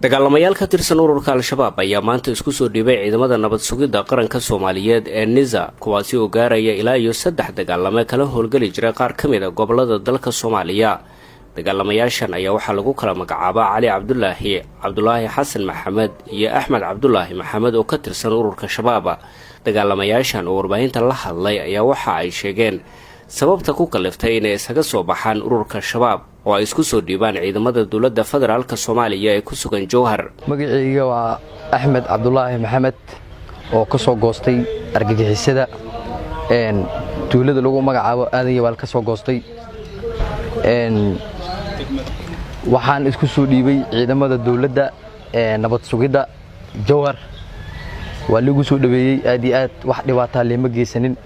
Dagaalamayaal ka tirsan ururka Al-Shabaab ayaa maanta isku soo dhiibay ciidamada nabad sugidda qaranka Soomaaliyeed ee NISA, kuwaasi oo gaaraya ilaa iyo saddex dagaalame kala howlgeli jira qaar ka mid ah gobolada dalka Soomaaliya. Dagaalamayaashan ayaa waxaa lagu kala magacaabaa Cali Cabdulaahi, Cabdulaahi Xasan Maxamed iyo Axmed Cabdulaahi Maxamed oo ka tirsan ururka Shabaab. Dagaalamayaashan oo warbaahinta la hadlay ayaa waxa ay sheegeen sababta ku kaliftay inay isaga soo baxaan ururka Shabaab oo ay isku soo dhiibaan ciidamada dowladda federaalka Soomaaliya ee ku sugan Jowhar. Magacayga waa Axmed Cabdulaahi Maxamed oo ka soo goostay argagixisada tuulada lagu magacaabo Aadan Yabaal ka soo goostay. Waxaan isku soo dhiibay ciidamada dowladda ee nabad sugidda Jowhar. Waa liigu soo dhaweeyey aad iyo aad, wax dhibaataa leema geysanin.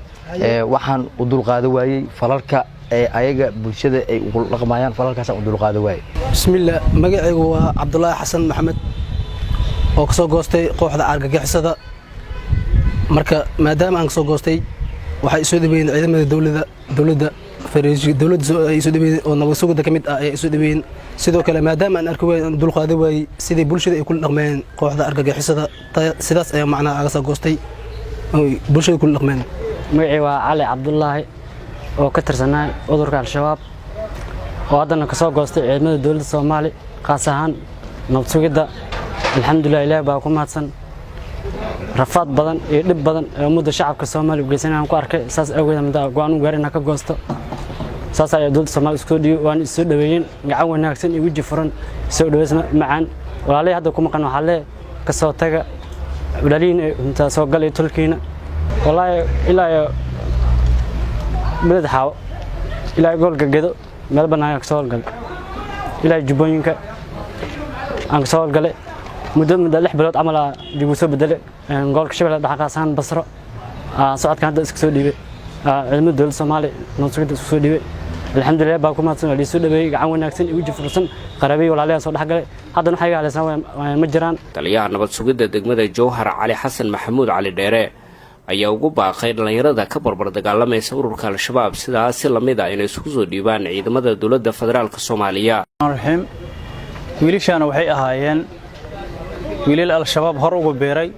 Waxaan u dulqaada waayey falalka ee ayaga bulshada ay ugu dhaqmayaan, falalkaasaan u dulqaada waayey. Bismillaah, magacaygu waa Cabdulaahi Xasan Maxamed oo ka soo goostay kooxda argagixisada. Marka maadaama aan ka soo goostay, waxay isoo dhaweeyeen ciidamada dowladda dowladda ay soo dhaweeyeen oo nabad sugidda ka mid ah ayay isoo dhaweeyeen. Sidoo kale, maadaama aan arki waayey, aan dulqaada waayey sidii bulshada ay kula dhaqmeen kooxda argagixisada, sidaas ayaa macnaha aga soo goostay oy bulshada kula dhaqmeen. Magacii waa Cali Cabdulaahi oo ka tirsanaa ururka Al-Shabaab oo haddana ka soo goostay ciidamada dowladda Soomaali, qaas ahaan nabad sugidda. Alxamdulilah, Ilaah baa ku mahadsan. Rafaad badan iyo dhib badan ee ummadda shacabka Soomaaliya u geysanayaan ku arkay, saas awgeed muddo go'aan u gaaray inaan ka goosto. Saas ayaa dowladda Soomaaliya isku dhiibay, waana isoo dhaweeyeen gacan wanaagsan iyo weji furan, soo dhaweys macaan. Walaalihii hadda ku maqan waxaa lee ka soo taga walaalihiin intaa soo galay tolkiina. Wallaahi, ilaa iyo Beled Xaawo, ilaa gobolka Gedo, meel bannaan aan kasoo howlgalay, ilaa Jubbooyinka aan kasoo howlgalay. Muddo 6 bilood camal aa dib u soo bedelay gobolka Shabeelle Dhexe, qaas ahaan Basro. Socodkan hadda iska soo dhiibay ciidamada dowladda Soomaaliya nabad sugidda isku soo dhiibay. Alxamdulilah baa ku mahadsan, waa liisoo dhaweeyey gacan wanaagsan iyo weji fursan. Qaraabihii walaalayaa soo dhexgalay, haddana waxay iga halaysan ma jiraan. Taliyaha nabad sugidda degmada Jowhar, Cali Xasan Maxamuud Cali Dheere, ayaa ugu baaqay dhallinyarada ka barbar dagaalamaysa ururka Al-Shabaab sidaas si lamid ah inay isku soo dhiibaan ciidamada dowladda federaalka Soomaaliya. Raxiim, wiilashaana waxay ahaayeen wiilal Al-Shabaab hor uga beeray,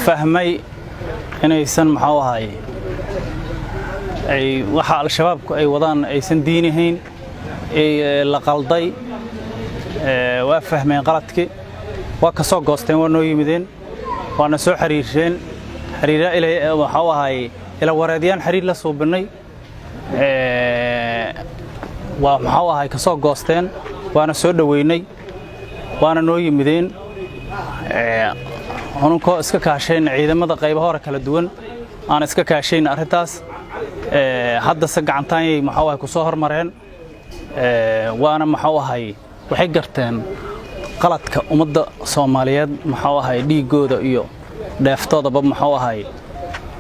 fahmay inaysan, maxuu ahaye, ay waxa Al-Shabaabku ay wadaan aysan diinahayn, la qalday. Waa fahmeen qaladkii, waa ka soo goosteen, waa noo yimideen, waana soo xiriirsheen. Xiriira waxuu ahaye ila wareedyaan xiriir la suubinnay, waa maxuu ahay, ka soo goosteen, waana soo dhoweynay, waana noo yimideen. Ununkoo iska kaashayna ciidamada qaybaha hore kala duwan aan iska kaashayna arrintaas, haddase gacantaanyay, maxuu ahay, ku soo hormareen. Waana, maxuu ahay, waxay garteen qaladka ummadda Soomaaliyeed, maxuu ahay, dhiiggooda iyo dheeftoodaba, maxuu ahay,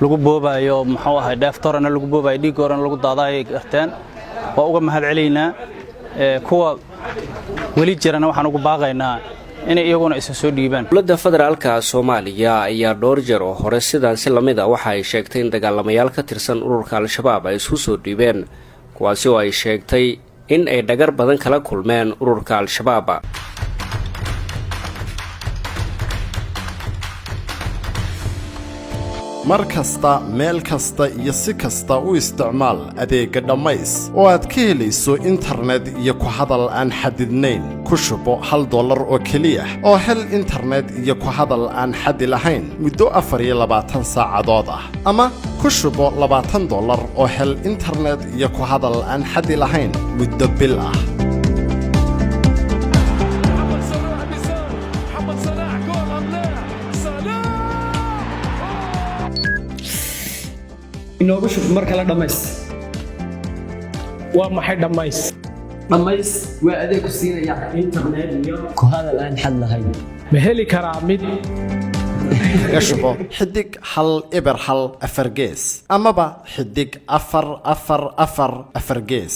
lagu boobaayo, maxuu ahay, dheeftoorana lagu boobaayo, dhiiggoorana lagu daadaayay garteen. Waa uga mahad celaynaa. Kuwa weli jirana waxaan ugu baaqaynaa inay iyaguna isa soo dhiibaan. Dowladda federaalka Soomaaliya ayaa dhowr jeer oo hore sidaan si lamid ah waxa ay sheegtay in dagaalamayaal ka tirsan ururka Al-Shabaab ay isku soo dhiibeen, kuwaasi oo ay sheegtay in ay dhagar badan kala kulmeen ururka Al-Shabaab. Mar kasta, meel kasta iyo si kasta u isticmaal adeegga Dhammays oo aad ka helayso internet iyo ku hadal aan xadidnayn. Ku shubo $1 oo keliya oo hel internet iyo ku hadal aan xadi lahayn muddo 24 saacadood ah, ama ku shubo $20 oo hel internet iyo ku hadal aan xadi lahayn muddo bil ah. محمد صلاح بيسار، محمد صلاح جول ام لا؟ صلاح! Inoogu shub mar kale Dhammays. Waa maxay Dhammays? Dhammays waa adeeg ku siinaya internet iyo ku hadal aan xad lahayn. Ma heli karaa mid Kaga shubo *104# amaba *444 #4 gees.